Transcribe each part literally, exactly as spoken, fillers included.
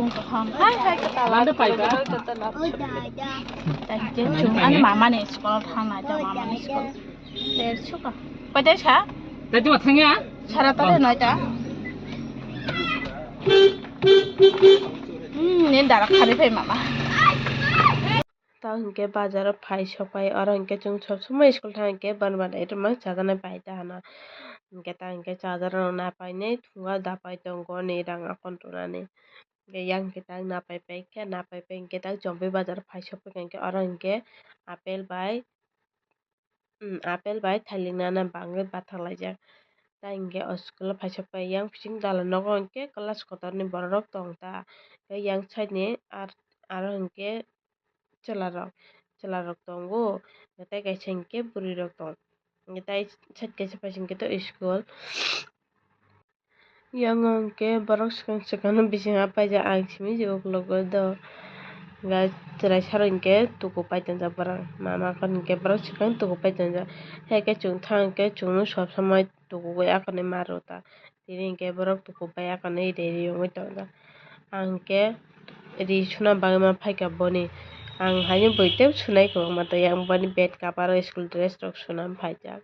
Hai, hai, kwtal. Mande pai ba? Thank you. Ani mama ni school thang nai ta, mama ni school. Der suka. Koi ta sa? Tadi ma thangya? Sara ta noi ta. Hmm, ni dara khari phai mama. Ta hwnkhe bazaro phai sopai, oro hwnkhe chwng sob somoi school thang hwnkhe ban ban itemang chajaknai pai ta hana. Hwnkhe ta hwnkhe chajakrok napainai thunga dapai tongo ni rang akon rwnani. Hwnkhe yang hwnkhe ta napai pai khe, napai pai hwnkhe ta Chompi bazaro phai sopai hwnkhe oro hwnkhe apple bai, um, apple bai thailik nana bangwi bathang laijak. Ta hwnkhe o school o phai sopai yang bising dalai nogo hwnkhe class kotorni borok rok tong ta. Tei yang side ni ar-, aro hwnkhe chwla rok, chwla rok tongo, tei kaisa hwnkhe bwrwi rok tong, tei side kaisa paising khe to school. Yang hwnkhe borok swkang swkang no bising apaijak, ang simi se ukulukgo do, hwnkhe chwrai saro hwnkhe tuku pai tonjak borok, mama khe hwnkhe borok swkang tuku pai tonjak, hai khe chwng thang hwnkhe chwngno sob somoi tukugwi akonwi ma rw ta. Tini hwnkhe borok tukubai akonwi reri wngwi tongo. Ang hwnkhe ri suna bagwi ma phaikha boni. Ang haino bwtwi sunai kwbangma tei yang boni bed cover o school dress rok suna phaijak.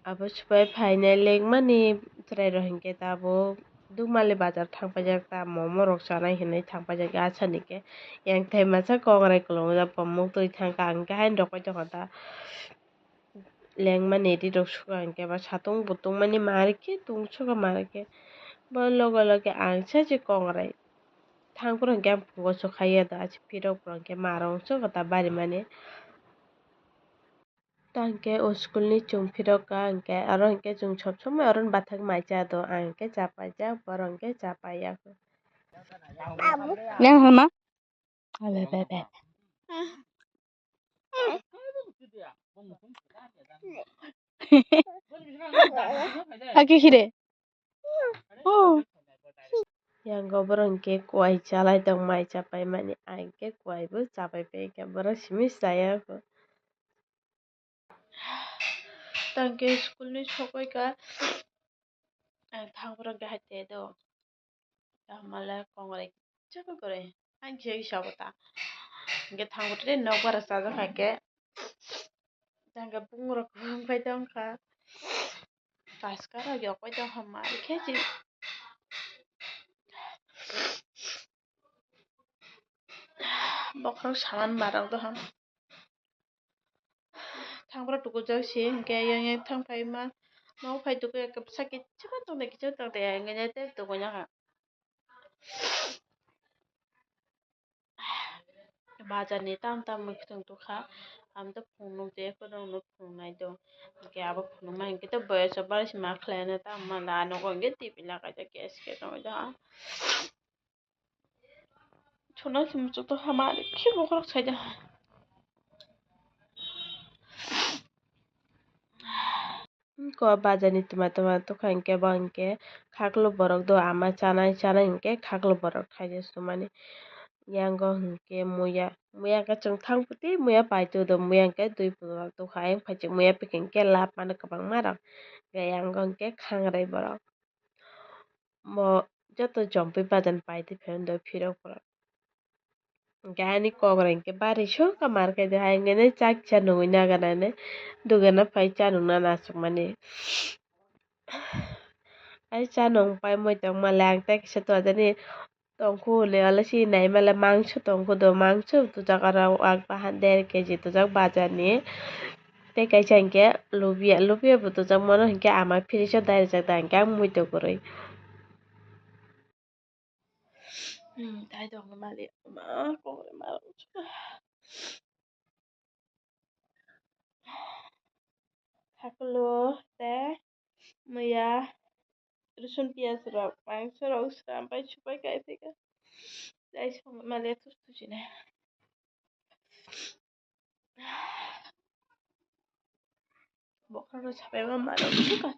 Abo swbai phainai lengmani chwrairok hwnkhe tabuk Dukmali bazar thang paijak ta, momo rok chanai hinwi thang paijak asani khe. Yang thai masa kongrai kwlwng jak bo muk twi thangkha, ang khe haino rwkoi tongkha ta. Lengmani ri rok suka hwnkhe ba satung bo tungmani ma rikhe tungsukha ma rikhe. Bo loge loge ang sa se kongrai thangphuru hwnkhe ang pungo chukha ya da, achi phirok bo hwnkhe ma rok wngsukha ta barimani. Ta hwnkhe o school ni chwng phirok ka hwnkhe aro hwnkhe chwng sob somoi oro ni bathak mai cha do, ang hwnkhe cha paijak, borok hwnkhe cha paiya. Yang hwnma? Abe, be, be. Aki khire. Oh. Yang go borok hwnkhe kuai chalai tong mai chapai mani, ang hwnkhe kuai bo chapai pai kha, borok simi chaya kho. Tangke school ni sokoi ka, ang thang borok de hai te do. Tamo le kongrai kicha khe kwrwi. Ang kisa kisa bo ta. Hingke thango tei nok bara chajak hai khe. Tangke pungrok kwbang pai tong kha. Paska rok yok pai tong kha ma khe chi. Bokhorok saman barok doham. Thangphuru tukujak se, hingke yang yang thang phaima, nogo phai tukui ya, kisa kichima tongde, kichima tongde, hingke tei tukui nang kha. Bazar ni tam tam mwkhwtwng tukha, ang to phunuk je, phunuk nuk phunuk nai do, hingke abo phunukma hingke to boyas o barisi ma khlai na, tam ma da nogo hingke T V lakai ja, gas ke tongwi do. Chwla se muchuk tong kha ma, ari khe bokhorok sai de. Ko bazar ni twma twma tokha hingke bo hingke khaklo borok do ama chanai chanai hingke khaklo borok khaide sumani. Yango hingke muya, muya hingke chwng thang puti muya paito do, muya hingke dui puto tokha ayang phaikhe muya bikhe hingke lab mano kwbangma rok. Yango hingke khangrai borok. Bo joto jompui bazar pai twi phai do phirok phirok. Hingke ani kok rok hingke bari suk ka mar khe de hai hingke ne chak cha nungui naga nane dogana pai cha nungna nasuk mani. Ai cha nung pai moi tong male ang tei kisa to ajani tongkhu hwnwi ole si nai male mangso tongkhu do mangso tujak aro ak bahan der keji tujak bazar ni. Tei kaisa hingke lubia, lubia bo tujak mano hingke ama fridge o dai rijak da hingke ang muitu kwrwi. Hmm, dai tongo mali ma kongri ma rok. Haklo tei muya rwchwn piyaj rok mangso rok swnam pai supai kai phaikha. Tei song mali thup thup sini. Bokhorok sapai ma ma rok suka.